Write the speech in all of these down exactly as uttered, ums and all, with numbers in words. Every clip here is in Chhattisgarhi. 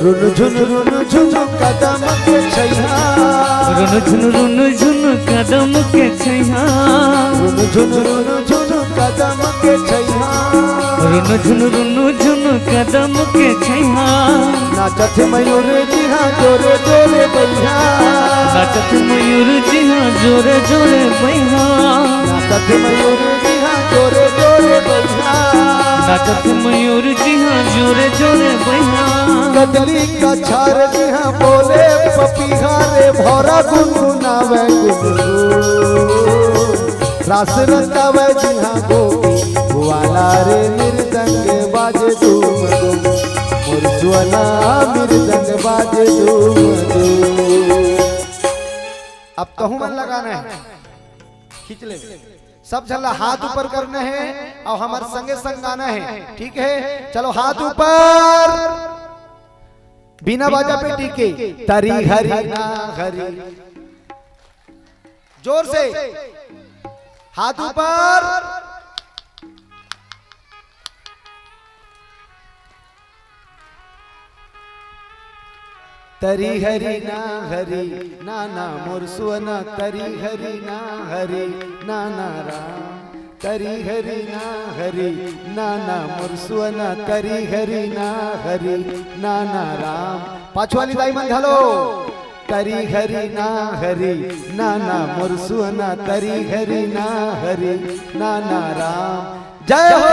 रुन झुन रुन झुन कदम के छैया। रुन झुन रुन झुन कदम के छैया। रुन झुन रुन झुन कदम के छैया। रुन झुन रुन झुन कदम के छैया। नाचत मयूर जिहा जोरे जोरे बइहा। नाचत मयूर जिहा जोरे जोरे बइहा। नाचत मयूर जिहा जोरे जोरे बइहा। नाचत मयूर जिहा जोरे जोरे बइहा। कजली कछार जिहा बोले पपीहा रे भौरा गुनगुनावे गुनगुन। रास रचावे जिहा गोपी ग्वाला रे मृदंग बाजे धूम धूम। मोर सुअना मृदंग बाजे धूम धूम। अब तहूं मन लगाना है, खींच ले। सब झन ला हाथ ऊपर करना है और हमर संगे संग गाना है, ठीक है? चलो हाथ ऊपर। बिना बाजा पेटी के तरी हरी ना हरी। जोर से हाथ ऊपर। तरी हरी ना हरी, ना ना मोर सुअना, तरी हरी ना हरी, ना ना राम। तरी हरी ना हरी, ना ना मोर सुअना, तरी हरी ना हरी, ना ना राम। पाछू वाली दाई मन घलो। तरी हरी ना हरी, ना ना मोर सुअना, तरी हरी ना हरी, ना ना राम। जय हो।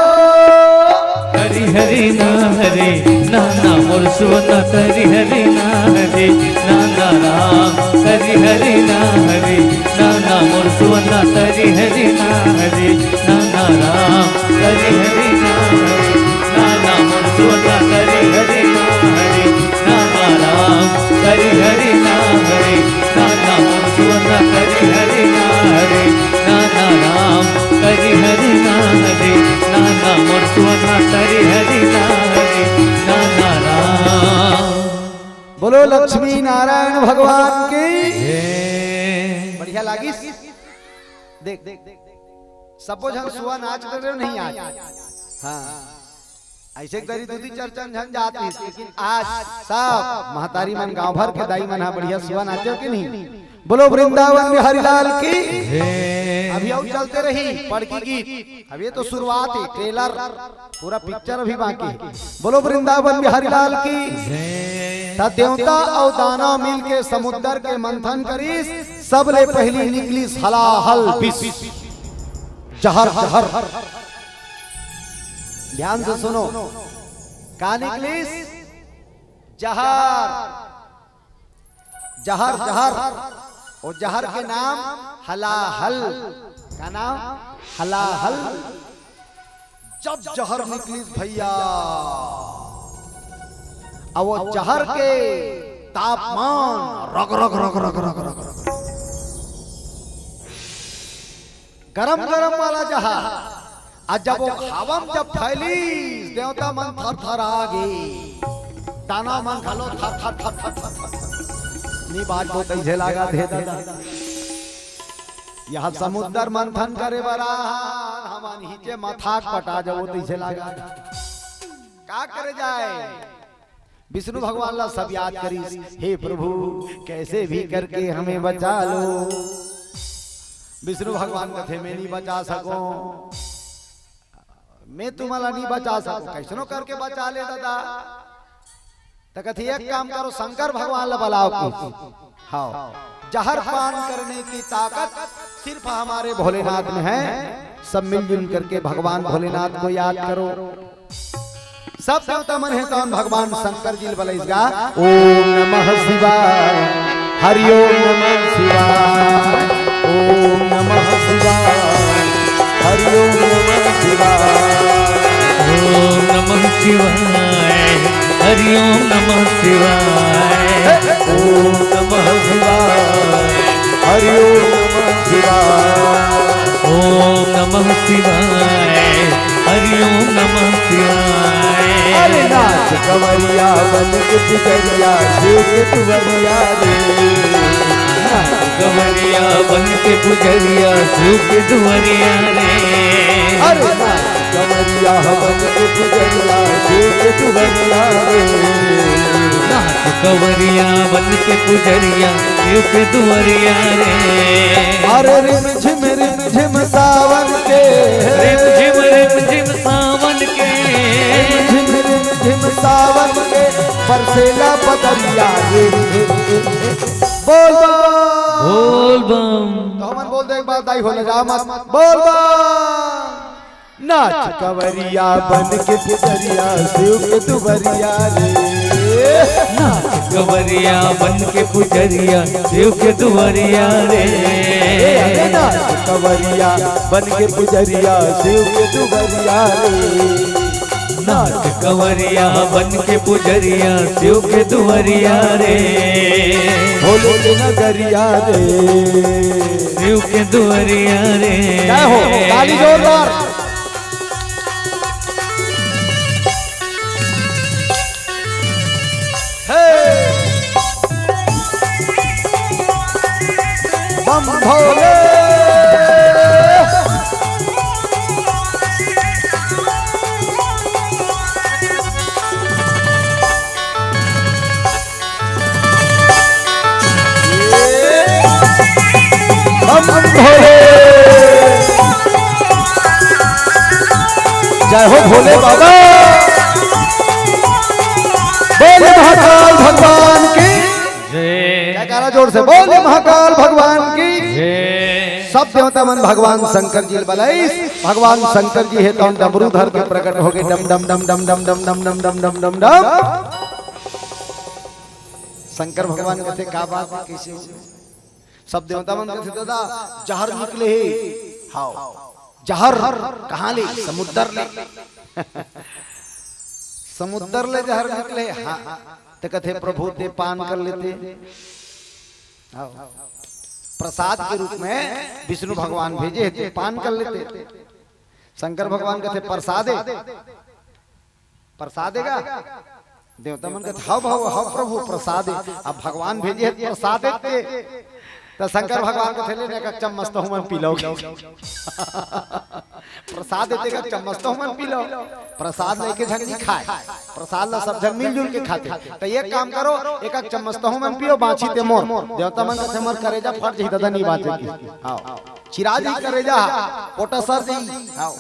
हरी हरी ना हरी, ना ना मोर सुअना, तरी हरी ना हरी, ना ना राम। हरी हरी ना हरी, ना ना मोर सुअना, तरी हरी ना हरी, ना ना राम। हरी हरी ना हरी, ना ना मोर सुअना, तरी हरी ना हरी, ना ना राम। हरी हरी ना हरी, ना ना मोर सुअना, तरी हरी ना हरी, ना ना राम। हरी हरी ना हरी, ना ना मोर सुअना, तरी हरी ना हरी, ना ना राम। बोलो लक्ष्मी नारायण भगवान की। बढ़िया लागिस। देख, सबो झन सुआ नाच कर रहे हो नहीं आज? हाँ, ऐसे एक तरी दू दी चार चार झन जात रहिस, लेकिन आज सब महतारी मन, गांव भर के दाई मन हा बढ़िया सुआ नाचे हो कि नहीं? बोलो वृंदावन बिहारी लाल की। अभी और चलते रही पड़की गीत, अब ये तो शुरुआत है, ट्रेलर, पूरा पिक्चर अभी बाकी है। बोलो वृंदावन बिहारी लाल की। त देवता अउ दानव मिल के समुद्र के मंथन करिस, सबले पहली निकलिस हलाहल विष, जहर, जहर। ध्यान से सुनो, का निकलिस? जहर, जहर, जहर। वो जहर के नाम हलाहल। का नाम? हलाहल। जब जहर निकलिस भैया, अब वो जहर के तापमान रग, रग, रग, रग, रग, रग, रग, गरम गरम वाला जहर। आ जब वो हवा म जब फैलिस, देवता मन थरथरा गे, दानव मन घलो थर थर थर थर थर थर। नी बात को तैसे लागा दे दादा। यहाँ समुद्र मंथन करे बर आए हन, हमन हिचे मथाक पटा जाबो तैसे लागा। का करे जाए? विष्णु भगवान ला सब याद करिस, "हे प्रभु, कैसे भी करके हमें बचा लो।" विष्णु भगवान कथे, "मैं नहीं बचा सकूं, मैं तुम्हारा नहीं बचा सकूं।" कैसनो करके बचा ले दादा। त कथे, "एक काम करो, शंकर भगवान ला बुलाओ।" हाँ, जहर पान करने की ताकत सिर्फ हमारे भोलेनाथ में है। सब मिलजुल करके भगवान भोलेनाथ को याद करो। सब देवता मन हे तौन भगवान शंकर जी ल बलइस गा। ओम नमः शिवाय, हरि ओम नमः शिवाय, ओम नमः शिवाय, हरि ओम नमः शिवाय। ओम नमः शिवाय, हरि ओम नमः शिवाय। ओम नमः शिवाय, हरि ओम नमः शिवाय। ओम नमः शिवाय, हरि ओम नमः शिवाय। अरे नाच कंवरिया बन के पुजरिया, शिव के दुआरिया रे। नाच कंवरिया बन के पुजरिया, शिव के दुआरिया रे। अरे नाच कमरिया बन के पुजरिया, शिव के दुबरिया रे। नाच कवरिया बन के पुजरिया, शिव के दुआरिया रे। अरे रिम झिम रिम झिम सावन के, रिम झिम रिम झिम सावन के। रिम झिम रिम झिम सावन के, बरसेला बदरिया रे। बोल बम। बोल बम। तो हमन बोल दे एक बार, दाई हो ले जा मत। बोल बम। नाच कवरिया बन के पुजरिया, शिव के दुबरिया रे। नाच कवरिया बन के पुजरिया, शिव के दुआरिया रे। ए, अरे नाच कवरिया बन के पुजरिया, शिव के दुबरिया रे। नाच कवरिया बन के पुजरिया, शिव के दुआरिया रे। भोले के नगरिया रे। शिव के दुआरिया रे। जय हो, ताली जोरदार। हे। बम भोले। बम भोले। जय हो भोले बाबा। बोल महाकाल भगवान की। जय। जयकारा जोर से, बोल महाकाल भगवान की। जय। सब देवता मन भगवान शंकर जी बलाइस। भगवान शंकर जी हे तौन डमरू धर के प्रकट हो गए। डम डम डम डम डम डम डम डम डम डम डम। शंकर भगवान कहते, का बात है, कैसे हो? सब देवता मन कहते, दादा, जहर निकले हे। हाव। जहर कहाँ ले? समुद्र ले। समुद्र ले जहर निकले। हाँ। तो कहते, प्रभु ते पान कर लेते। हाव। प्रसाद के रूप में विष्णु भगवान भेजे हे, ते पान कर लेते। शंकर भगवान कहते, प्रसाद है। प्रसाद देगा? देवता मन कहते, "हव, हव, हव प्रभु, प्रसाद हे।" अब भगवान भेजे हे, प्रसाद देते। तो शंकर भगवान कहते, "ले ना, एक चम्मच तो हमन पी लो।" प्रसाद देते का, चम्मच तो हमन पी लो। प्रसाद लेके झन नहीं खाए, प्रसाद ला सब झन मिलजुल के खाते। तो एक काम करो, एक एक चम्मच तो हमन पियो, बाँची ते मोर। देवता मन कहते, "मोर करेजा फट जाही दादा, नहीं बाँचे।" हाँ, चिरा जाही करेजा, पोटा सर जाही। हाँ।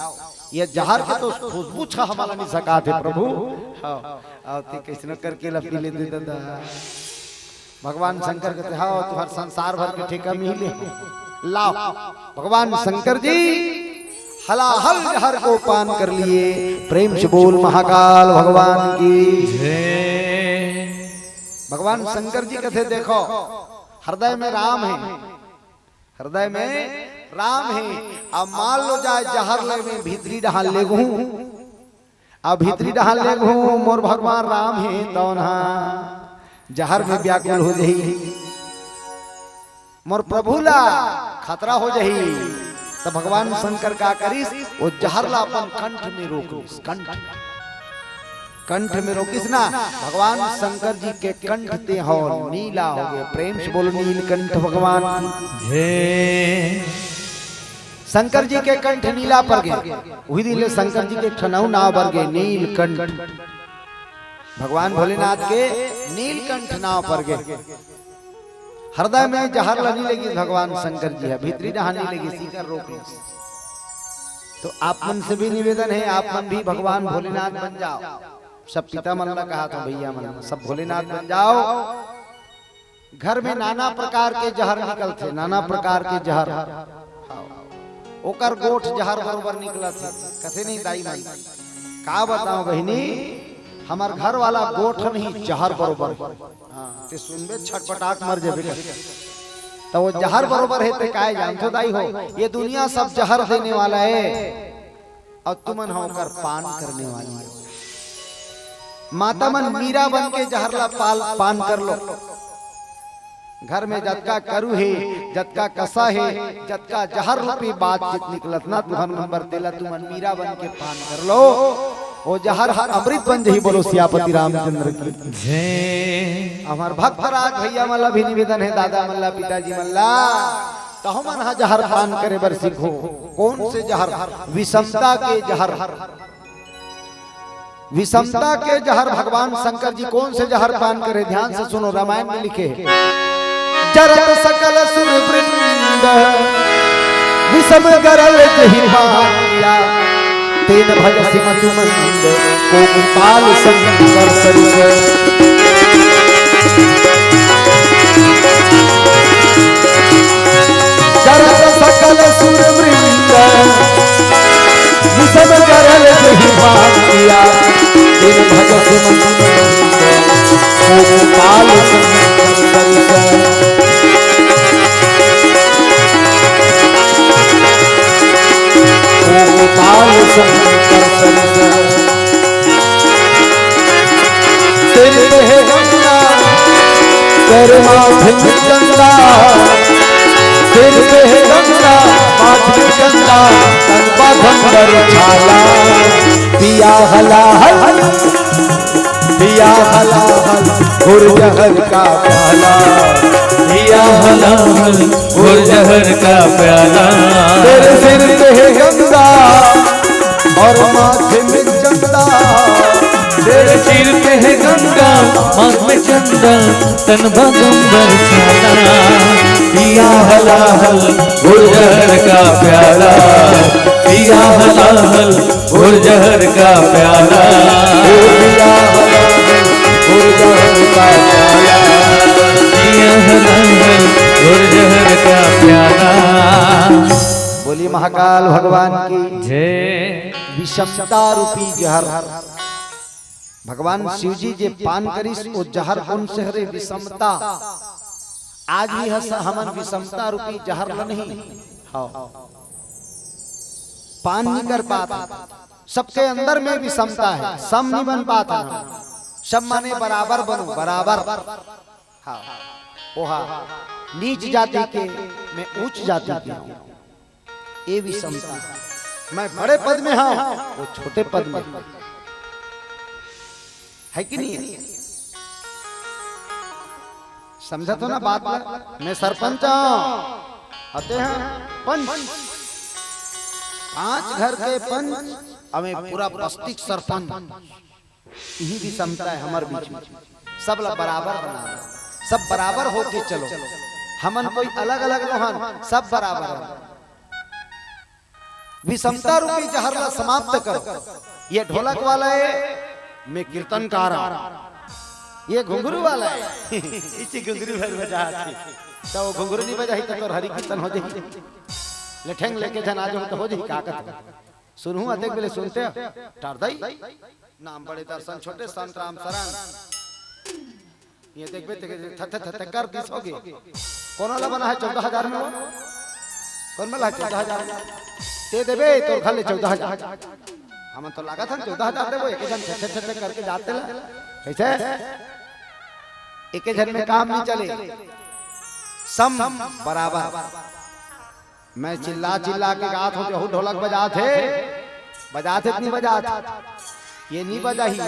ये जहर के तो खुशबू छा हमला नहीं सकात हे प्रभु। हाँ, अउ ते कइसनो करके ला पी लेते दादा। भगवान शंकर कहते, "हाँ, तुहर संसार भर के ठेका मिले। लाव।" भगवान शंकर जी हलाहल जहर को पान कर लिए। प्रेम से बोल महाकाल भगवान की। जय। भगवान शंकर जी कहते, "देखो, हृदय में राम है।" हृदय में राम हे। अब मान लो जाए जहर ले में भीतरी डहान ले गहूं, अब भीतरी डहान ले गहूं, मोर भगवान राम हे, तौन हा जहर में व्याकुल हो जाही, मोर प्रभु ला खतरा हो जाही। त भगवान शंकर का करिस, वो जहर ला अपन कंठ में रोक लिस, कंठ। कंठ में रोकिस ना, भगवान शंकर जी के कंठ ते हो नीला हो गए। प्रेम से बोलो, नीलकंठ भगवान की। जय। शंकर जी के कंठ नीला पर गए, वही दिन ले शंकर जी के ठनऊ नाव बर गए नीलकंठ। भगवान भोलेनाथ के नीलकंठ नाव पर गए। हृदय में जहर लनी लगी भगवान शंकर जी है, भीतरी डहान नहीं लगी, सीकर रोक ली। तो आप मन से भी निवेदन है, आप मन भी भगवान भोलेनाथ बन जाओ। सब पिता मन ला कहा था, भैया मन, सब भोलेनाथ बन जाओ। घर में नाना प्रकार के जहर निकलथे, नाना प्रकार के जहर। ओकर गोठ जहर बरोबर निकलथे। कथे नहीं दाई मन, का बताओ बहिनी, हमर घर वाला गोठ नहीं जहर बरोबर। हाँ, ते सुनबे छटपटाक मर जेबे कर। त वो जहर बरोबर हे ते काय जानथो दाई हो, ये दुनिया सब जहर देने वाला है। अउ तुमन ह ओकर पान करने वाली हो। माता मन मीरा बन के जहर ला पाल, पान कर लो। घर में जतका करू हे, जतका कसा हे, जतका जहर रूपी बातचीत निकलत ना तुहन मन बर, तेला तुमन मीरा बन के पान कर लो। वो जहर ह अमृत बन जही। बोलो सियापति रामचंद्र की। जय। हमार भक्तराज भैया मन ला भी निवेदन है, दादा मन ला, पिताजी मन ला, तहमन ह जहर पान करे बर सीखो। कौन से जहर? विषमता के जहर। विषमता के जहर भगवान शंकर जी कौन से जहर पान करे? ध्यान से सुनो, रामायण में लिखे हे, जरत सकल सुर वृंद, विषम गरल जहि पान किया, तेन भजसि मति मंद, को कृपाल शंकर सरिस। जरत सकल सुर वृंद, विषम गरल जहि पान किया, तेन भजसि मति मंद, को कृपाल शंकर सरिस। को कृपाल शंकर सरिस। सिर पे है गंगा, कर माथे में चंदा। सिर पे है गंगा, माथे में चंदा, तन बाघंबर छाला। पिया हलाहल, पिया हलाहल, घोर जहर का प्याला। पिया हलाहल, घोर जहर का प्याला। तेरे सिर पे है गंगा और माथे में चंदा। तेरे सिर पे है गंगा, माथ में चंदा, तन बाघंबर छाला। पिया हलाहल, घोर जहर का प्याला। पिया हलाहल, घोर जहर का प्याला। ओ पिया हलाहल, घोर जहर का प्याला। पिया हलाहल, घोर जहर का प्याला। बोलिए महाकाल भगवान की जय। विषमता रूपी जहर। भगवान शिव जी जे पान करिस, वो जहर कौन से हरे? विषमता। आज भी हस-, हमन विषमता रूपी जहर ल नहीं, हाँ, पान नहीं कर पात। सबके अंदर में विषमता है, सम नहीं बन पात है। सब माने बराबर बनो, बराबर। हाँ, ओहा नीच जाति के, मैं ऊंच जाति के हूँ। ये विषमता। मैं बड़े पद में हूँ, वो छोटे पद में है। है कि नहीं है? समझत हो ना बात ला? मैं सरपंच हूँ, आते हैं पंच, पांच घर के पंच, अउ मैं पूरा बस्ती के सरपंच। यही विषमता है हमर बीच में। सब ला बराबर बना लो, सब बराबर होके चलो। हमन कोई अलग-अलग नोहन, सब बराबर हो। विषमता रूपी जहर ला समाप्त करो। ये ढोलक वाला है, मैं कीर्तनकार हूँ। ये घुंघरू वाला है, इची घुंघरू भर बजा थी। तो वो घुंघरू नहीं बजाही तो तोर हरि कीर्तन हो जाही। लेठेंग लेके झन आ जाहू तो हो जाही, का कहत हो? सुनहू अतेक बेले सुनते हो। टार दई। नाम बड़े दर्शन छोटे संत राम शरण। ये देखबे ते थ-, थ-, थ-, थ-, कर दिस होगे। कोन वाला बना है चौदह हजार में वो? कोन वाला है चौदह हजार में? ते देबे तोर घर ले चौदह हजार। हमन तो लागत हन चौदह हजार देबो, एक झन थे, थे, थे, थे करके जाते ला। कैसे? एक झन में काम नहीं चले। सम बराबर। मैं चिल्ला चिल्ला के गात हूँ, जहू ढोलक बजात हे, बजात हे कि नहीं बजात? ये नहीं बजाही।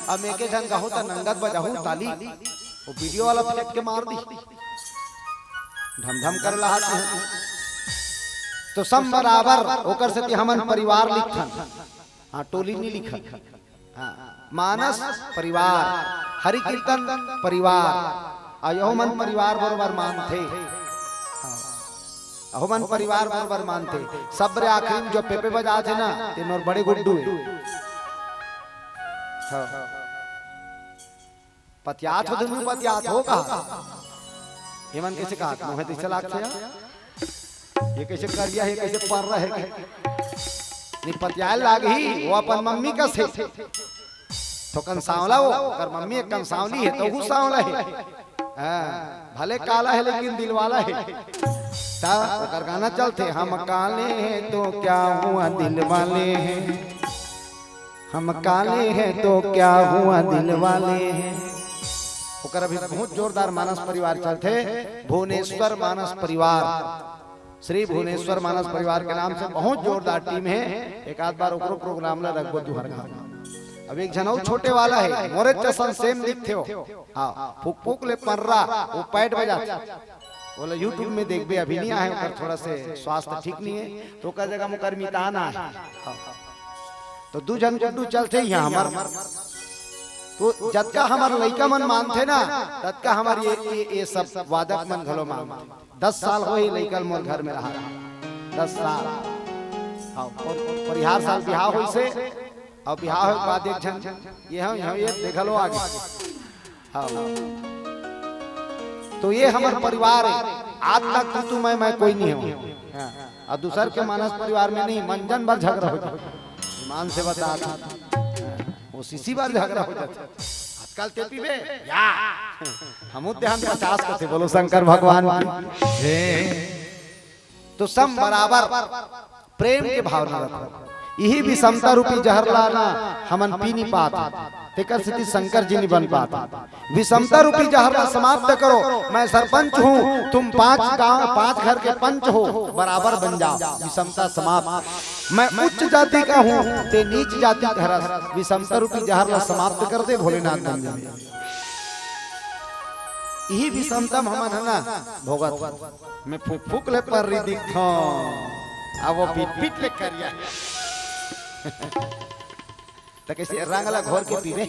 अब एके झन गाहूँ त नंगत बजाहूँ ताली, वो वीडियो वाला फेंक के मार दी, ढम ढम कर लहात हे। तो सम बराबर, ओकर सेती हमन परिवार लिखथन, हाँ, टोली नहीं लिखन। हाँ, मानस परिवार, हरि कीर्तन परिवार, अउ यहू मन परिवार बरोबर मानथे। हाँ, अहू मन परिवार बरोबर मानथे। सबरे आखिरी में जो पेपे बजाथे ना, ते मोर बड़े गुड्डू हे। हाँ। पतियात हो दुनू, पतियात हो कहा। ये मन कैसे कहा? मुँह तो चला के यार। ये कैसे करिया हे, कैसे पर्रा हे? नहीं पतियाए लागही, वो अपन मम्मी कस हे। थोकन सांवला वो, अगर मम्मी एक कन सांवली हे, तो वो सांवला हे। हाँ, भले काला हे, लेकिन दिलवाला हे। ता ओकर गाना चलथे, "हम काले हैं तो क्या हुआ दिल वाले हैं, हम काले हैं तो क्या हुआ दिल वाले हैं।" ओकर अभी बहुत जोरदार मानस परिवार चलथे, भुवनेश्वर मानस परिवार। श्री भुवनेश्वर मानस परिवार के नाम से बहुत जोरदार टीम हे, एक आध बार ओकरो प्रोग्राम ला रखबो तुहर घर। अब एक झन अउ छोटे वाला हे, मोरे जसन सेम दिखथे हो। हाँ, फुक फुक ले पर्रा, वो पैट बजाथे। बोला, YouTube में देखबे, अभी नहीं आए, ओकर थोड़ा से स्वास्थ्य ठीक नहीं है, तो ओकर जगह मोकर मितान आए। हाँ। तो दू झन गुड्डू चलथे इहाँ हमर। तो जतका हमर लइका मन मानथे ना, ततका हमर ये, ये, ये सब वादक मन घलो मानथे। दस साल होही लइका ल मोर घर में रहा, दस साल। हाँ, और परिहार साल बिहाव होइसे, अउ बिहाव होय के बाद एक झन ये हम, हम ये देखा लो आगे। हाँ। तो ये हमर परिवार है, आज तक तू, तू, मैं, मैं कोई नहीं हूँ। हाँ। अउ दूसर के मानस परिवार में नहीं, मंजन बर झगड़ा हो जाथे। ईमान से बता तू। हाँ। वो सीसी बर झगड़ा हो जाथे। आजकल ते पीबे? या। हमू ते हन पचास कथे, बोलो शंकर भगवान की। जय। तो सम बराबर प्रेम के भावना रखो। इही विषमता रूपी जहर ला ना हमन पी नी पात, तेकर सेती शंकर जी नी बन पात। विषमता रूपी जहर ला समाप्त करो। मैं सरपंच हूँ, तुम पांच गांव, पांच घर के पंच हो, बराबर बन जाओ, विषमता समाप्त। मैं उच्च जाति का हूँ, ते नीच जाति का हरस, विषमता रूपी जहर ला समाप्त कर दे, भोलेनाथ बन जाए। इही विषमता म हमन ह ना भोगत। मैं फूक फूक ले पर्री दिखथों, अब वो पीट पीट ले करिया। त कइसे रंग ला घोर के पीबे?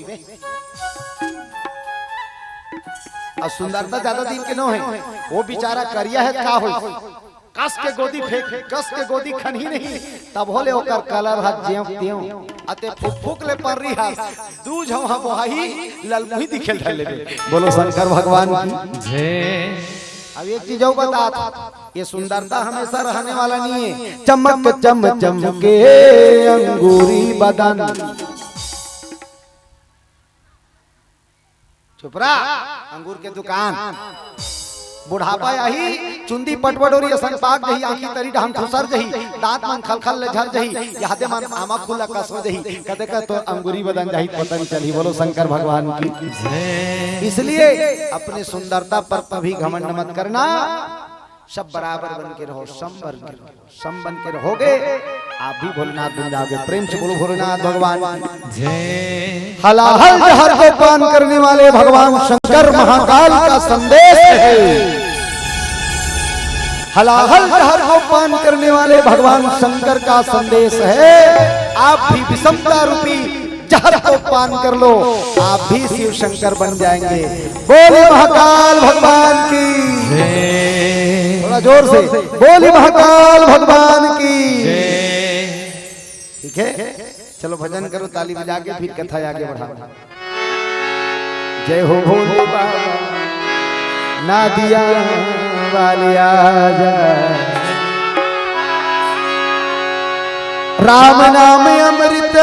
अउ सुंदरता ज्यादा दिन के नो हे, वो बेचारा करिया हे, का होइस? कस के गोदी फेंक, कस के गोदी खनही नहीं, तभो ले ओकर कलर ह जेंव तेंव। अते फूक फूक ले पर्री ह, दू झौहा बोहाही, ललमुही दिखे ल धर लेबे। बोलो शंकर भगवान की। जय। अब एक चीज अउ बतात, ये सुंदरता हमेशा रहने वाला नहीं है। चमक चम चम के अंगूरी बदन। चुप रहा, अंगूर के दुकान। बुढ़ापा आही, चुंदी पटवा डोरी असन पाक जही, आंखी तरी डहन खुसर जही, दांत मन खलखल ले झर जही, यादे मन आमा खुला कसो जही, कदे कदे तो अंगूरी बदन जाही, पता नहीं चलही। बोलो शंकर भगवान की। जय। इसलिए अपनी सुंदरता पर कभी घमंड मत करना, सब बराबर बन के रहो, सम बन के रहो। सम बन के रहोगे, आप भी भोलेनाथ बन जाओगे। प्रेम से बोलो भोलेनाथ भगवान की। जय। हलाहल जहर को पान करने वाले भगवान शंकर महाकाल का संदेश है। हलाहल जहर को पान करने वाले भगवान शंकर का संदेश है। आप भी विषमता रूपी जहर को पान कर लो, आप भी शिव शंकर बन जाएंगे। बोले महाकाल भगवान की। जय। थोड़ा जोर से। बोले महाकाल भगवान की। जय। ठीक है, चलो भजन करो, ताली बजा के फिर कथा आगे बढ़ाओ। जय हो भोले बाबा, नादिया वाले आजा। राम नाम अमृत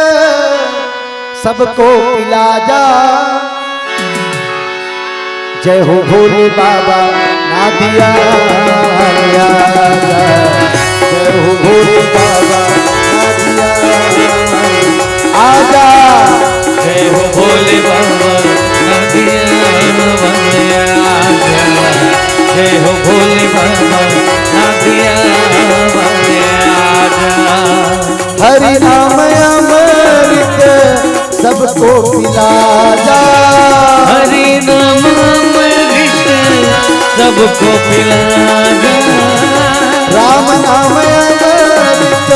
सबको पिला जा। जय हो भोले बाबा, नादिया वाले आजा। जय हो भोले बाबा, नादिया वाले आजा। जय हो भोले बाबा, नादिया वाले आजा। जय हो भोले बाबा, नादिया वाले आजा। हरि नाम अमृत सबको पिला जा। हरि नाम अमृत सबको पिला जा। राम नाम अमृत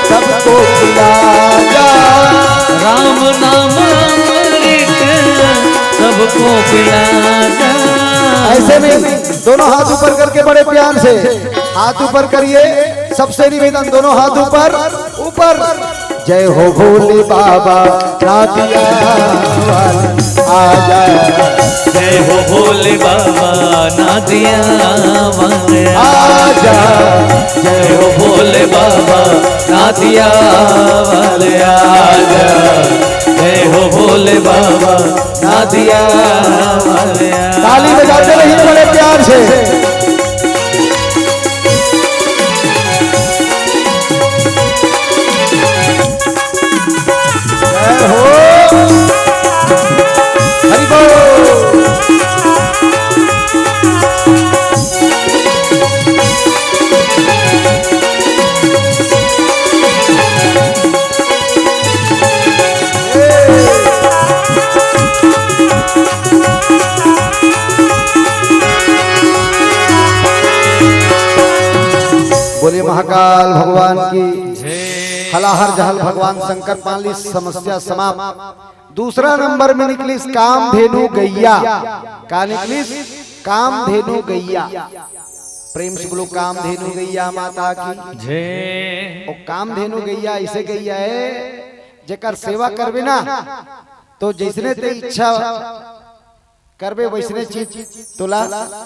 सबको पिला जा। राम नाम अमृत सबको पिला जा। ऐसे में दोनों हाथ ऊपर करके बड़े प्यार से, हाथ ऊपर करिए, सबसे निवेदन, दोनों हाथ ऊपर, ऊपर। जय हो भोले बाबा, नादिया वाले आजा। जय हो भोले बाबा, नादिया वाले आजा। जय हो भोले बाबा, नादिया वाले आजा। जय हो भोले बाबा, नादिया वाले आजा। ताली बजाते रहिए बड़े प्यार से। जय हो। हरि बोल। बोलिए महाकाल भगवान की। हलाहर जहल भगवान शंकर पाली समस्या समाप्त। दूसरा नंबर में निकलिस कामधेनु गैया। का निकलिस? कामधेनु गैया। प्रेम से बोलो, कामधेनु गैया माता की। जय। ओ कामधेनु गैया ऐसे गैया है, जेकर सेवा करबे ना, तो जैसने ते इच्छा करबे वैसने चीज तोला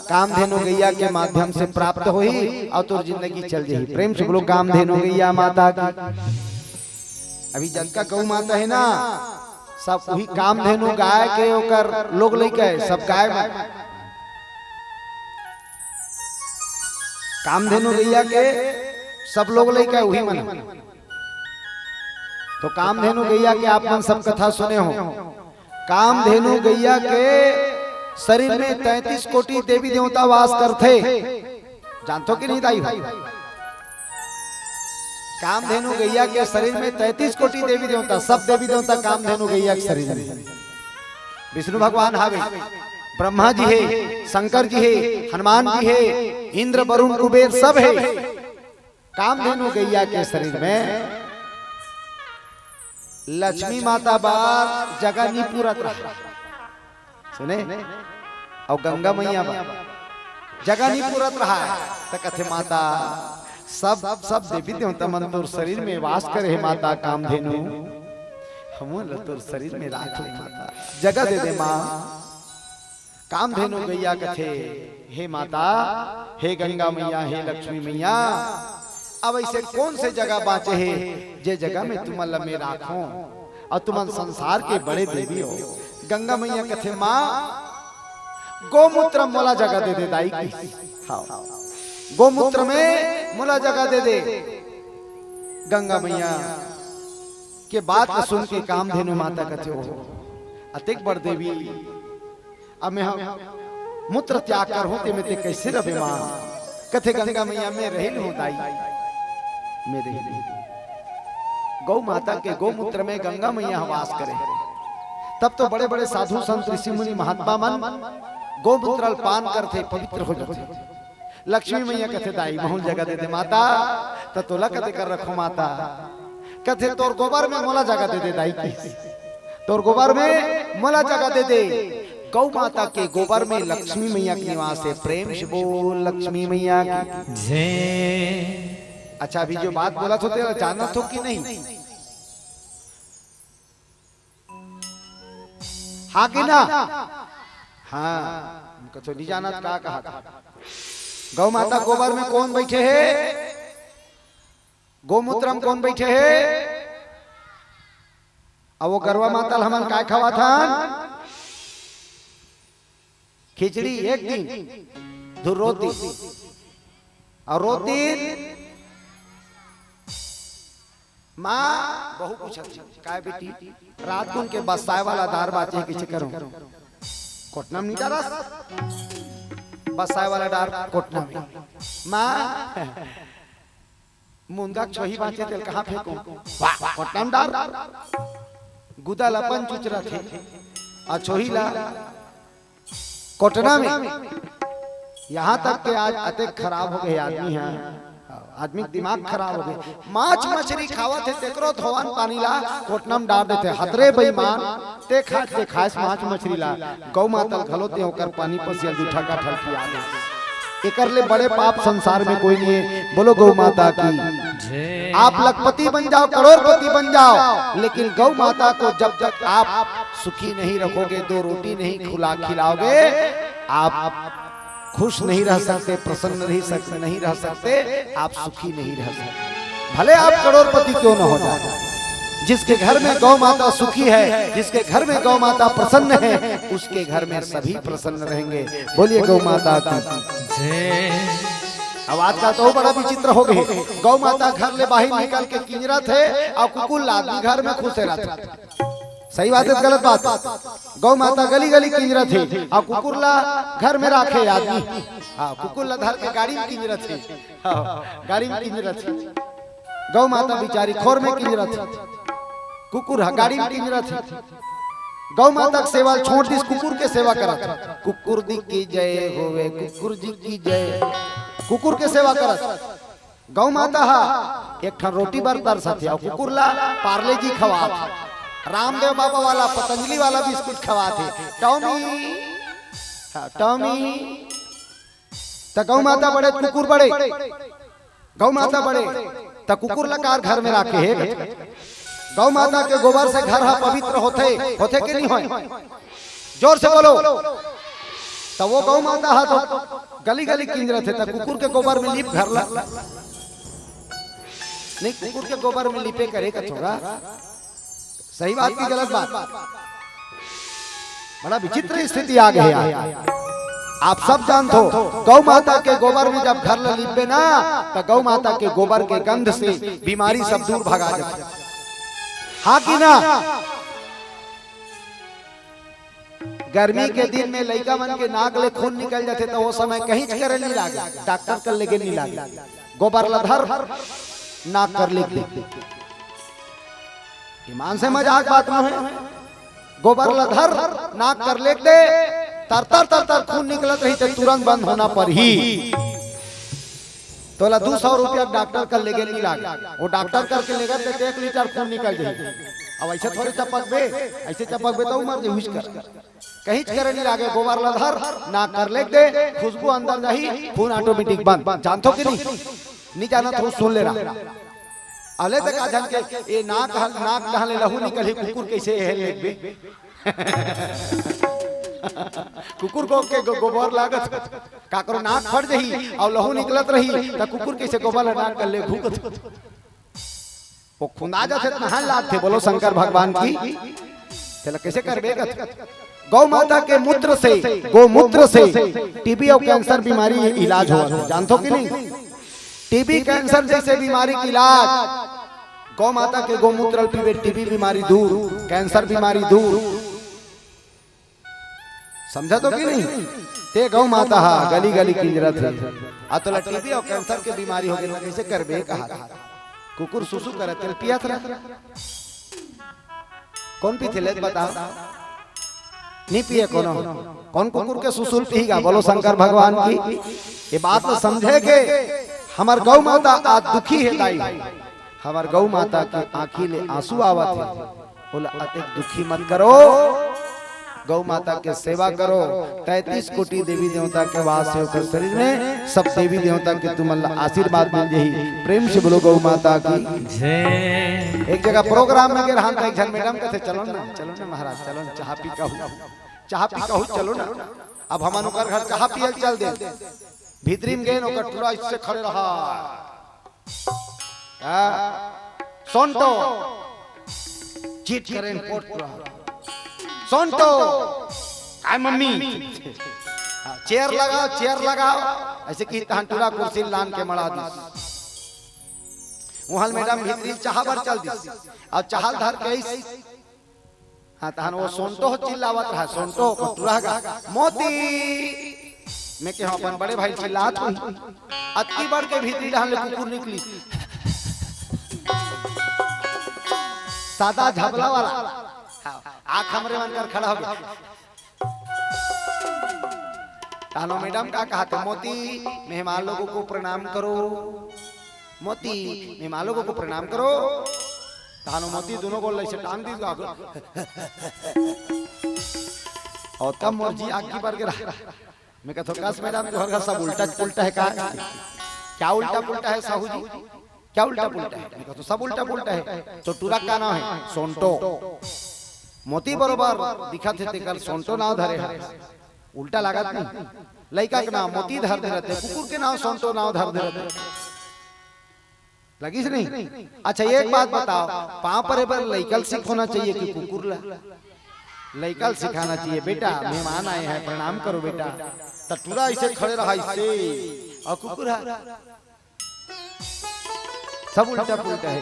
कामधेनु गैया के माध्यम से प्राप्त होही और तोर जिंदगी चल जाही। प्रेम से बोलो, कामधेनु गैया माता की। अभी जतका गौ माता है ना, सब वही कामधेनु गाय के ओकर लोग लइका है, सब गाय में। कामधेनु गैया के सब लोग लइका है, वही मन। तो कामधेनु गैया के आप मन सब कथा सुने हो। कामधेनु गैया के शरीर में तैंतीस कोटि देवी देवता वास करथे। जानथो कि नहीं दाई हो? कामधेनु गैया के शरीर में तैंतीस कोटि देवी देवता, सब देवी देवता कामधेनु गैया के शरीर में। विष्णु भगवान हावे, ब्रह्मा जी हे, शंकर जी हे, हनुमान जी हे, इंद्र वरुण कुबेर सब हे। कामधेनु गैया के शरीर में लक्ष्मी माता बर जगह नी पूरत रहा। सुने? और गंगा मैया बर जगह नी पूरत रहा। त कथे माता, सब, सब देवी देवता मन तोर शरीर में वास करे हे माता कामधेनु, हमन ल तोर शरीर में राख ले माता, जगह दे दे माँ। कामधेनु गैया कथे, हे माता, हे गंगा मैया, हे लक्ष्मी मैया, अब ऐसे कौन से जगह बाँचे हे, जे जगह में तुमन ल मैं राखों और तुमन संसार के बड़े देवी हो। गंगा मैया कथे, माँ, गोमूत्र मोला जगह दे दे दाई की। हाँ, गोमूत्र में मोला जगह दे दे। गंगा मैया के बात ल सुन के कामधेनु माता कथे, ओ, अतेक बड़ देवी, अब मैं ह मूत्र त्याग करहूं ते में ते कैसे रबे माँ? कथे, गंगा मैया, मैं रहिल हूँ दाई, मैं रहिल हूँ। गौ माता के गोमूत्र में गंगा मैया ह वास करे। तब तो बड़े-बड़े साधु संत, ऋषि मुनि, महात्मा मन गोमूत्र ल पान करथे, पवित्र हो जाथे। लक्ष्मी मैया कथे, दाई, महूं ल जगह दे दे माता, त तोला कते कर रखो माता। कथे, तोर गोबर में मोला जगह दे दे दाई की। तोर गोबर में मोला जगह दे दे। गौ माता के गोबर में लक्ष्मी मैया के निवास हे। प्रेम से बोल, लक्ष्मी मैया की। जय। अच्छा, अभी जो बात बोलत हों तेला जानत हो कि नहीं? हाँ कि ना? हाँ, हमका तो नहीं जानत का कहा। गौ माता गोबर में कौन बैठे हे? गोमूत्र में कौन बैठे हे? अब वो गरवा माता ल हमन काय खवाथन? खिचड़ी एक दिन, धुर रोज दिन, और रोज दिन माँ बहू पूछत हे, "काय बेटी, रात कुन के बसाए वाला डार बाचे हे, कइसे करूं?" कोटना में नहीं डारस, बसाए वाला डार कोटना में। माँ, मुंदा छोही बाचे तेल कहाँ फेंको? वाह, कोटना में डार। गुदा ल अपन चुचरत हे, अउ छोही ला कोटना में। यहाँ तक के आज अतेक खराब हो गए आदमी ह, आदमी के दिमाग खराब हो गए। माछ मछरी खावत हे, तेकरो धोवन पानी ला कोटना में डार देथे। हतरे बेईमान, ते खास, ते खास माछ मछरी ला, गौ माता ल घलो ते ओकर पानी पसिया जूठा का ठल पिया दे। एकर ले बड़े पाप संसार में कोई नहीं है। बोलो गौ माता की। जय। आप लखपति बन जाओ, करोड़पति बन जाओ, लेकिन गौ माता को जब तक आप सुखी नहीं रखोगे, दो रोटी नहीं खुला खिलाओगे, आप खुश नहीं रह सकते, प्रसन्न नहीं सक-, नहीं रह सकते, आप सुखी नहीं रह सकते, भले आप करोड़पति क्यों न हो जाए। जिसके घर में गौ माता सुखी है, जिसके घर में गौ माता प्रसन्न है, उसके घर में सभी प्रसन्न रहेंगे। बोलिए गौ माता की। जय। अब आजकल तो बड़ा विचित्र हो गए, गौ माता घर ले बाहिर निकल के किंजरत हे अउ कुकुर ला आदमी घर में खुसे रहत हे। सही बात हे, गलत बात? गौ माता गली गली किंजरत हे अउ कुकुर ला घर में राखे आदमी। हाँ, कुकुर ला धर के गाड़ी में किंजरत हे। हाँ, गाड़ी में किंजरत हे। गौ माता बिचारी खोर में किंजरत हे, कुकुर ह गाड़ी में किंजरत हे। गौ माता के सेवा ल छोड़ दिस, कुकुर के सेवा करत हे। कुकुर दी की जय होवे, कुकुर जी की जय। कुकुर के सेवा करत हे। गौ माता हा एक ठन रोटी बर तरसत हे अउ कुकुर ला पार्ले जी खवात हे। रामदेव बाबा वाला, पतंजलि वाला बिस्कुट खवात हे। टॉमी, हाँ, टॉमी। त गौ माता बड़े, कुकुर बड़े। गौ माता बड़े, त कुकुर ला कार घर में राखे हे। गौ माता के गोबर से घर हा पवित्र होथे, होथे के नहीं होय? जोर से बोलो। त वो गौ माता हा तो गली गली किंजरत हे, त कुकुर के गोबर में लीप घर ला। नहीं, कुकुर के गोबर में लीपे करे का थोड़ा। सही बात की गलत बात? बड़ा विचित्र स्थिति आ गई यार। आप सब जानत हो, गौ माता के गोबर में जब घर ला लिपबे ना, तो गौ माता के गोबर के गंध से बीमारी सब दूर भगा जाथे। हाँ कि ना? गर्मी के दिन में लइका मन के नाक ले खून निकल जाथे, तो वो समय कहीं करे नहीं लागे, डॉक्टर कर लेके नहीं लागे। गोबर ला धर, नाक कर लेके दे। ईमान से मजाक बात नोहे। गोबर ला धर, नाक कर लेके दे, तर तर तर तर खून निकलत रही, ते तुरंत बंद होना परही। तोला दू सौ रुपया डॉक्टर कर लेगे नहीं लागे, वो डॉक्टर करके लेगे ते एक लीटर खून निकल जाही। अब ऐसे थोड़े चपकबे, ऐसे चपकबे तो मर जाही, हुश कर। कहीं करे नहीं लागे, गोबर ला धर, नाक कर लेके दे, खुशबू अंदर जाही, खून ऑटोमेटिक बंद। जानत हो कि नहीं? नहीं जानत हो, सुन लेना। अले तक आ जान के, ए नाक हल, नाक डहले लहू निकलही, कुकुर कैसे एहे लेबे? कुकुर को के गो-, गोबर लागत, काकरो नाक फट जही अउ लहू निकलत रही, त कुकुर कैसे गोबर ला नाक कर ले घूकत? वो खुंदा जाथे त नहाय लागथे। बोलो शंकर भगवान की। तेला कैसे करबे कथे? गौ माता के मूत्र से, गोमूत्र से टीबी अउ कैंसर बीमारी इलाज होवत हे। जानत हो कि नहीं? टीबी कैंसर जैसे बीमारी के इलाज, गौ माता के गोमूत्र पीबे, टीबी बीमारी दूर, कैंसर बीमारी दूर। समझत हो कि नहीं? ते गौ माता हा गली गली किंजरत हे। आ तोला टीबी अउ कैंसर के बीमारी हो गई, कैसे करबे कहा? कुकुर सुसु करत तेला पियत रह। कौन पीथे ले बता? नहीं पिए कोनो। कौन कुकुर के सुसु ल पीही गा? बोलो शंकर भगवान की। ये बात तो समझे के हमर गौ माता आज दुखी हे दाई। हमर गौ माता के आँखी ले आंसू आवत हे। ओला अतेक दुखी मत करो। गौ माता के सेवा करो। तैंतीस कोटि देवी देवता के वास हे ओकर शरीर में। सब देवी देवता के तुमन ला आशीर्वाद मिल जाही। प्रेम से बोलो गौ माता की। जय। एक जगह प्रोग्राम में गे रहन त एक झन मैडम कथे, "चलो ना, चलो ना महाराज, चलो ना, चाहा पी कहू, चाहा पी कहू, चलो ना।" अब हमन ओकर घर चाहा पियल चल दे। भीतरी में गेन, ओकर टूरा इससे खड़े रहा। हाँ, सोंटो, चीट करेन पोट टूरा। सोंटो, काय मम्मी? हाँ, चेयर लगाओ, चेयर लगाओ। ऐसे कि तहन टूरा कुर्सी लान के मड़ा दिस। उहल मैडम भीतरी चाहा बर चल दिस। अउ चाहा ल धर के आइस। हाँ, तहन वो सोंटो हो चिल्लावत रहा, सोंटो हो टूरा गा, "मोती।" मैं कहेंव अपन बड़े भाई चिल्लात होही। अतकी बड़ के भीतरी डहन ले कुकुर निकली। सादा झबला वाला। हाँ, आँख हमरे मन कर खड़ा हो गया। तहन वो मैडम का कहा थे, "मोती, मेहमान लोगों को प्रणाम करो। मोती, मेहमान लोगों को प्रणाम करो।" तहन वो मोती दोनों गोड़ ल ऐसे टांग दिस गा। अउ तब मोर जी आग की बर गे रहा। मैं कहत हों, "कस मैडम, तोहर घर सब उल्टा पुल्टा हे का?" "क्या उल्टा पुल्टा हे साहू जी? क्या उल्टा पुल्टा हे?" मैं कहत हों, "सब उल्टा पुल्टा हे।" "तो टूरा का नाम हे?" "सोंटो।" मोती बरोबर दिखत हे, तेकर सोंटो नाम धरे हे। उल्टा लागत नहीं? लइका के नाम मोती धर दे रहते, कुकुर के नाम सोंटो नाम धर दे रहते। लगिस नहीं? अच्छा, एक बात बताओ, पाँव परे बर लइका ल सिखाना चाहिए कि कुकुर ला? लइका ल सिखाना चाहिए, "बेटा, मेहमान आए हैं, प्रणाम करो बेटा।" त टूरा ऐसे खड़े रहा, ऐसे, अउ कुकुर हा सब उल्टा पुल्टा हे।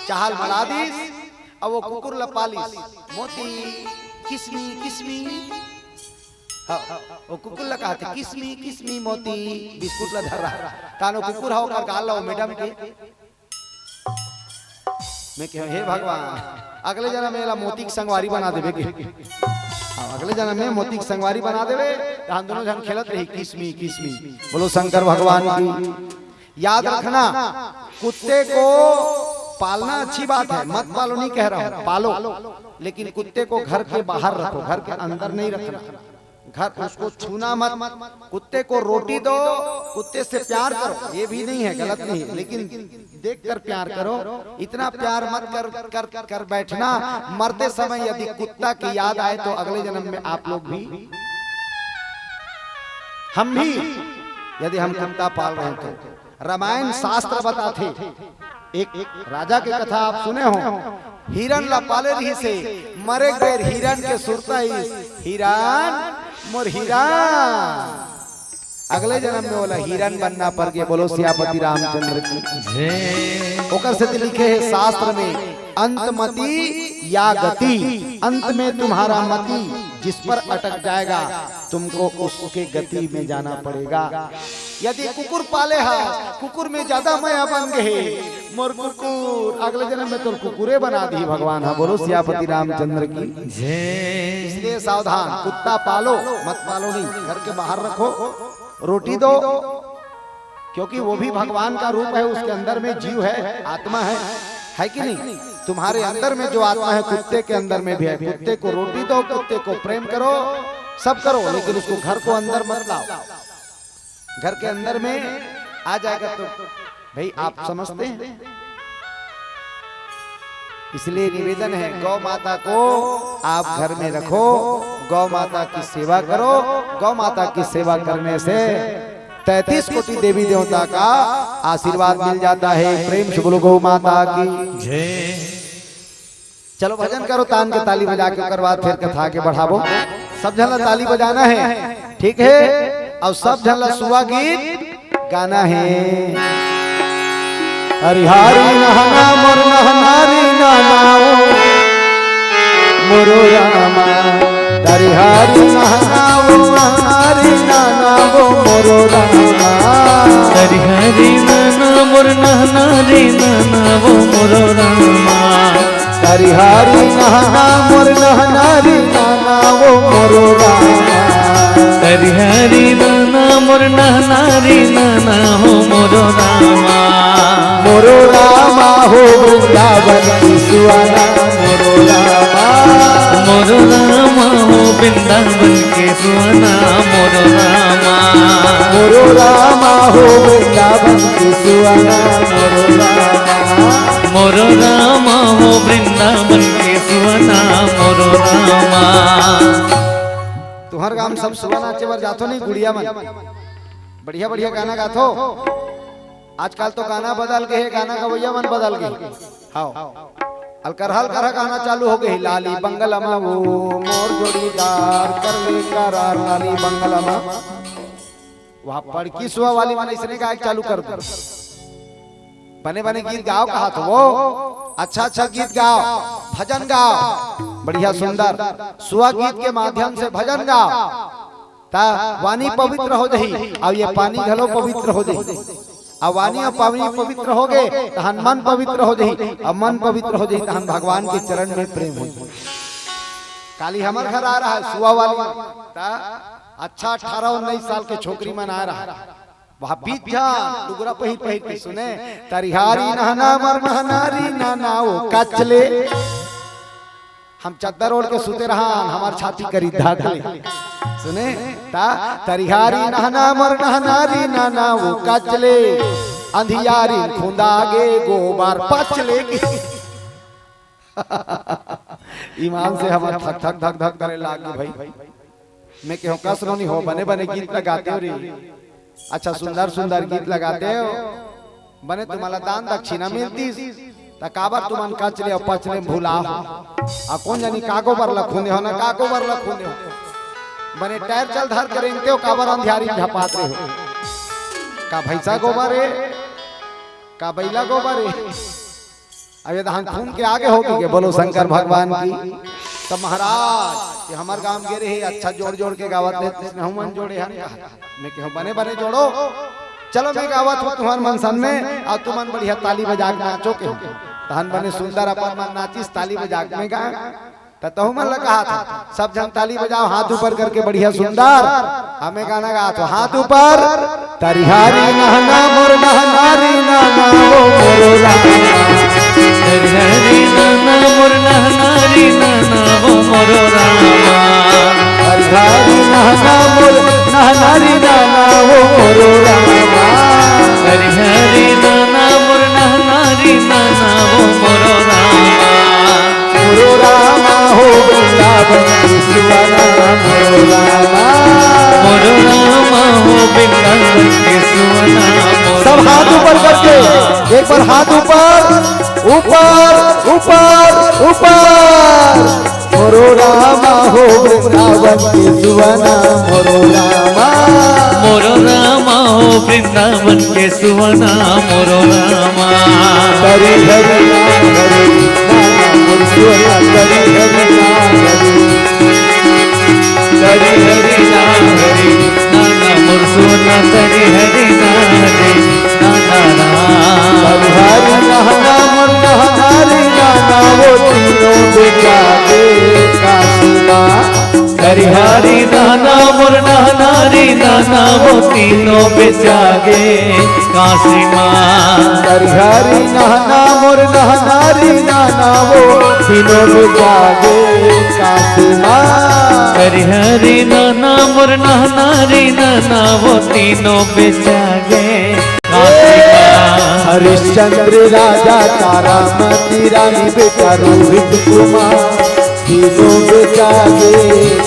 चाहा ल मड़ा दिस, अब वो कुकुर ला पालिस, "मोती, किसमी, किसमी।" हाँ, वो कुकुर ला कहा थे, "किसमी, किसमी मोती।" बिस्कुट ला धर रहा। तहन वो कुकुर हा ओकर गाल ला वो मैडम के। मैं कहेंव, "हे भगवान, अगले जनम में एला मोती के संगवारी बना देबे के।" हाँ, अगले जनम में मोती के संगवारी बना देबे, तहन दोनों झन खेलत रही, "किसमी, किसमी।" बोलो शंकर भगवान की। याद रखना, कुत्ते को पालना अच्छी बात है, मत पालो नहीं कह रहा हूं, पालो, लेकिन कुत्ते को घर के बाहर रखो, घर के अंदर नहीं रखना। घर, उसको छूना मत। कुत्ते को रोटी दो, कुत्ते से प्यार करो, ये भी नहीं है, गलत नहीं है, लेकिन देख कर प्यार करो। इतना प्यार मत कर, कर, कर बैठना। मरते समय यदि कुत्ता की याद आए तो अगले जन्म में आप लोग भी, हम भी, यदि हम कुत्ता पाल रहे हैं तो। रामायण शास्त्र बताथे, एक राजा के कथा आप सुने हो, हिरन ला पाले रहिसे, मरे बेर हिरन के सुरता ही, हिरन, मोर हिरन। अगले जन्म में ओला हिरन बनना पड़ गया। बोलो सियापति रामचंद्र की। ओकर से तो लिखे है शास्त्र में, अंत मति या गति, अंत में तुम्हारा मति जिस पर अटक जाएगा, तुमको उसके गति में जाना पड़ेगा। यदि कुकुर पाले हा, कुकुर में ज्यादा मया बन गए, मोर कुकुर, अगले जन्म में तोर कुकुरे बना दी भगवान। हाँ, बोलो सियापति रामचंद्र की। इसलिए सावधान, कुत्ता पालो, मत पालो नहीं, घर के बाहर रखो, रोटी दो, क्योंकि वो भी भगवान का रूप है, उसके अंदर में जीव है, आत्मा है, है कि नहीं? तुम्हारे अंदर में जो आत्मा है, कुत्ते के अंदर में भी है। कुत्ते को रोटी दो, कुत्ते को प्रेम करो, सब करो, लेकिन उसको घर को अंदर मत लाओ। घर के अंदर में आ जाएगा तो भाई, आप समझते हैं? इसलिए निवेदन है, गौ माता को आप घर में रखो, गौ माता की सेवा करो। गौ माता की सेवा करने से तैंतीस कोटि देवी देवता का आशीर्वाद मिल जाता है। प्रेम से बोलो गौ माता की। चलो भजन करो, तान के ताली बजा के, ओकर बाद फिर कथा आगे बढ़ाबो। सब झन ला ताली बजाना है, ठीक है? अउ सब झन ला सुआ गीत गाना है। हरि हरि नहना मोर नहनारी नहनाओ मोरो रामा। हरि हरि नहनाओ नहनारी नहनाओ मोरो रामा। हरि हरि नहना मोर नहनारी नहनाओ मोरो रामा। हरि हरि नहना मोर नहनारी नहनाओ मोरो रामा। हरि हरि नहना मोर नहनारी नहनाओ मोरो रामा। मोरो रामा हो वृंदावन की सुहाना मोरो रामा। मोरो रामा हो वृंदावन के सुहाना मोरो रामा। मोरो रामा हो वृंदावन की सुहाना मोरो रामा। मोरो रामा हो वृंदावन के सुहाना मोरो रामा। तुहर गांव सब सुआ नाचे बर जाथो नहीं गुड़िया मन? बढ़िया बढ़िया गाना गाथो। आजकल तो गाना बदल गए हे, गाना गवैया मन बदल गए। हाँ, अलकरहा अलकरहा गाना चालू हो गए हे, लाली बंगला मा वो मोर जोड़ीदार कर ले करार, लाली बंगला मा। वहाँ पड़की सुआ वाली मन इसने गायक चालू कर दे। बने बने गीत गाओ, कहा तो वो अच्छा अच्छा गीत गाओ, भजन गाओ, बढ़िया सुंदर सुआ गीत के माध्यम से भजन गाओ, ता वाणी पवित्र हो जाही, अउ ये पानी घलो पवित्र हो जाही। अउ वाणी अउ पानी पवित्र हो गए, तहन मन पवित्र हो जाही, अउ मन पवित्र हो जाही, तहन भगवान के चरण में प्रेम हो जाही। काली हमर घर आ रहा है सुआ वाली, ता अच्छा अठारह उन्नीस साल के छोकरी मन आ रहा है। वहाँ बीच जा, लुगरा पहिर पहिर के सुने, तरिहारी नहना मर नहनारी नहना वो कचले। हम चद्दर ओढ़ के सुते रहा, हमार छाती करी धाकले। सुने, ता तरिहारी नहना मर नहनारी नहना वो कचले। अंधियारी खुंदा गे गोबर पचले की। ईमान से हमार धक धक धक धक करे लाग गे भाई। मैं कहूँ, कस नोनी हो, बने बने गीत लगाते हो रे। अच्छा, सुंदर सुंदर गीत लगाते हो। बने तुम्हारा दान दक्षिणा मिलती, त काबर तुमन कचले अउ पचले भुला हो? आ कौन जानी का गोबर लखुंदे हो ना, का गोबर लखुंदे हो। बने टायर चल धर के रेंगते हो, काबर अंधियारी झपात रहे हो। का भैंसा गोबर है, का बैला गोबर है? अब ये धान खून के आगे हो गई, बोलो शंकर भगवान की। तब महाराज, ये हमार गांव गे रहे, अच्छा जोड़ जोड़ के गावत ले, तइसने हमन जोड़े हन कहा। मैं कहूँ, बने बने जोड़ो, चलो मैं गावत हूँ तुम्हार मन सन में, अउ तुमन बढ़िया ताली बजा के नाचो के। तहन बने सुंदर अपन मन नाचिस, ताली बजा के मैं गा। त तहु मन ला कहा था, सब झन ताली बजाओ, हाथ ऊपर करके बढ़िया सुंदर। हमें गाना गा तो हाथ ऊपर। तरिहरी नहना मोर नहनारी नहना वो मोरो रामा। तरिहरी नहना मोर नहनारी नहना वो मोरो रामा। तरिहरी नहना मोर नहनारी नहना वो मोरो रामा। तरिहरी नहना मोर नहनारी नहना वो मोरो रामा। मोरो रामा हो वृंदावन के सुवना मोरो रामा। मोरो रामा हो वृंदावन के सुवना मोरो सब हाथ ऊपर करके रामा। एक बार हाथ ऊपर, ऊपर, ऊपर, ऊपर। मोरो रामा हो वृंदावन के सुवना मोरो रामा। मोरो रामा हो वृंदावन के सुवना मोरो रामा। तरिहरी नहनारी नहना मोर सुवना तरिहरी नहनारी। तरिहरी नहनारी नहना मोर सुवना तरिहरी नहनारी नहना राम। तरिहरी नहना मोर नहनारी नहना वो तीनों बेचागे काशी माँ। तरिहरी नहना मोर नहनारी नहना वो तीनों बेचागे काशी माँ। तरिहरी नहना मोर नहनारी नहना वो तीनों बेचागे काशी माँ। तरिहरी नहना मोर नहनारी नहना वो तीनों बेचागे काशी माँ। हरिश्चंद्र राजा तारामती रानी बेटा रोहित कुमार तीनों बेचागे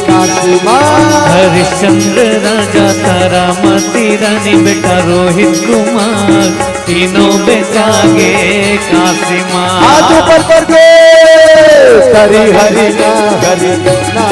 काशी माँ। हरिश्चंद्र राजा तारामती रानी बेटा रोहित कुमार तीनों बेचागे काशी माँ। हाथ ऊपर करके तरिहरी नहनारी नहना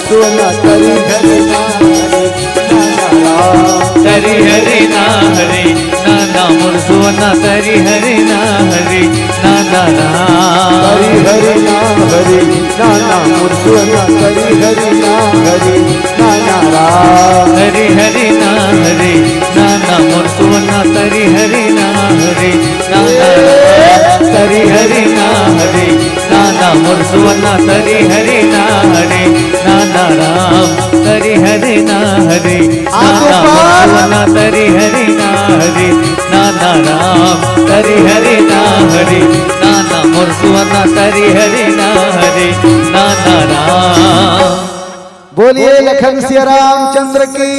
सोना तरिहरी नहनारी नहना राम। तरिहरी नहनारी नहना मोर सुवना तरिहरी नहनारी नहना राम। तरिहरी नहनारी नहना मोर सुवना तरिहरी नहनारी नहना राम। तरिहरी नहनारी नहना मोर सुवना तरिहरी नहनारी नहना राम। तरिहरी नहनारी नहना मोर सुवना तरिहरी नहनारी नहना राम। तरिहरी नहनारी नहना मोर सुवना तरिहरी नहनारी नहना राम। तरिहरी नहनारी नहना मोर सुवना तरिहरी नहनारी नहना राम। बोलिए लखन सिया रामचंद्र की।